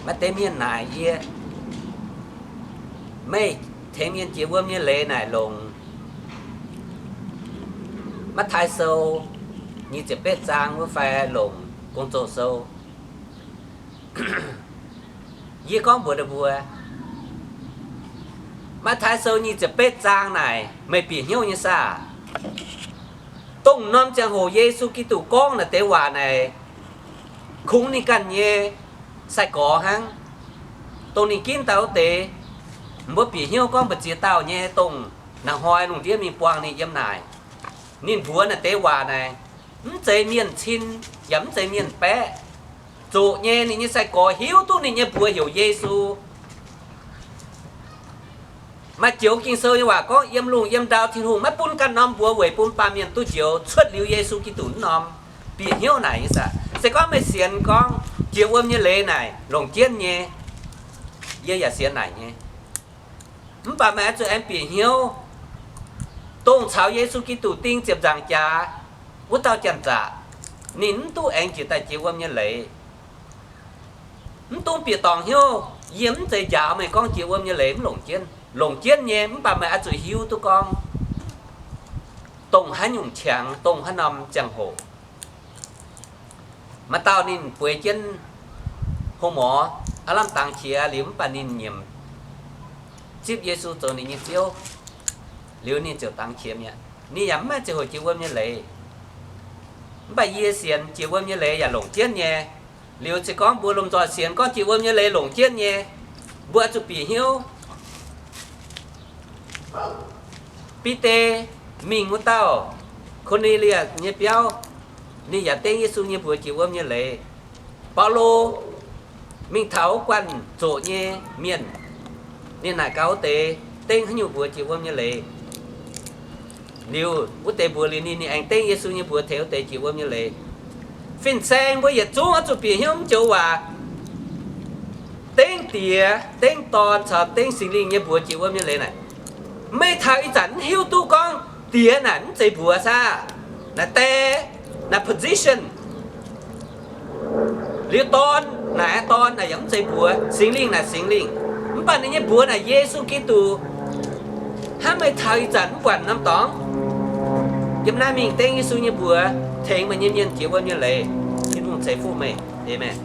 Maaih deix mienh naaic yie, meih tengx mienh jiex wuom nyei leiz naaic longc Matv^taai Sou nyic ziepc betv zaang wuov fai longc Gong-Zoh Sou. Yie gorngv mbuox ninh mbuo, Matv^taai Sou nyic ziepc betv zaang naaic meih bieqc hnyouv nyei saah? Dongh norm ziangh hoc Yesu Giduc gorngv naaiv deix waac naaic, kungx ninh ganh nyei sai-gorx hnangv. Dongh ninh ginv daaih wuov deix, mbuo bieqc hnyouv gorngv mbu'ziex dauh nyei, dongh naaiv hnoi lungh ndiev mingh buangh ninh yiem naaic. Ninh mbuox naaiv deix waac naaic, mv zeiz mienh cin, yaac mv zeiz mienh baeqv. Zoqc nyei ninh nyei sai-gorx hiuv duqv ninh nyei mbuox heuc Yesu. Maaih joux Ging-Sou nyei waac gorngv, yiem lungh yiem ndau Tin-Hungh maiv bun ganh norm mbuox weic bun baamh mienh duqv njoux cuotv liuz Yesu Giduc norm. Bieqc hnyouv naaic nyei saah? Se gorngv meih sienx gorngv jiex wuom nyei leiz naaic longc jienv nyei, yie yaac sienx naaic nyei. Mv baac meih oix zuqc aengx bieqc hnyouv, dongh caux Yesu Giduc ding ziepc nzaangc jaax wuov dauh janx-zaqc, ninh mv duqv aengx njiec daaih jiex wuom nyei leiz. Mv dungx bieqc dorngc hnyouv, yie mv zeiz njaaux meih gorngv jiex wuom nyei leiz mv longc jienv. Longc jienv nyei, mv baac meih oix zuqc hiuv duqv gorngv dongh haaix nyungc qangx, dongh haaix norm ziangh hoc. Maaih dauh ninh bueix jienv hlo-morx, aav lamh dangx qiex liuz mv baac ninh nyiemc zipv Yesu zoux ninh nyei Ziouv, liuz ninh ziouc dangx qiex mi'aqv. Ninh yaac mv maaih ziangh hoc jiex wuom nyei leiz. Mv baac yie sienx jiex wuom nyei leiz yaac longc jienv nyei. Liuz se gorngv mbuo lomh nzoih sienx gorngv jiex wuom nyei leiz longc jienv nyei, mbuo oix zuqc bieqc hnyouv. Bide mingh wuov dauh Ko^ne^lie nyei biauv, ninh yaac dengv Yesu nyei mbuox jiex wuom nyei leiz. Baulo mingh taux wuov guanh zoqc nyei mienh, ninh naaic gaax wuov deix dengv haaix nyungc mbuox jiex wuom nyei leiz. Liuz wuov deix mbuox liuz ninh, ninh aengx dengv Yesu nyei mbuox tengx wuov deix jiex wuom nyei leiz. Fin-saeng mbuo yietc zungv oix zuqc bieqc hnyouv mv joux waac. Dengv Diex, dengv Dorn caux dengv Singx Lingh nyei mbuox jiex wuom nyei leiz naaic, meih taux ih zanc mv hiuv duqv gorngv Diex naaic mv zeiz mbuox saah? Naaic die, naaic position. Liuz Dorn naaic, Dorn naaic yaac mv zeiz mbuox, Singx Lingh naaic Singx Lingh. Mv baac ninh nyei mbuox naaic Yesu Giduc. Hnangv meih taux ih zanc mv buatc norm dorngx, yiem naaiv mingh dengv Yesu nyei mbuox tengx meih nyei mienh jiex wuom nyei leiz. Tin-Hungh ceix fuqv meih. Aamen.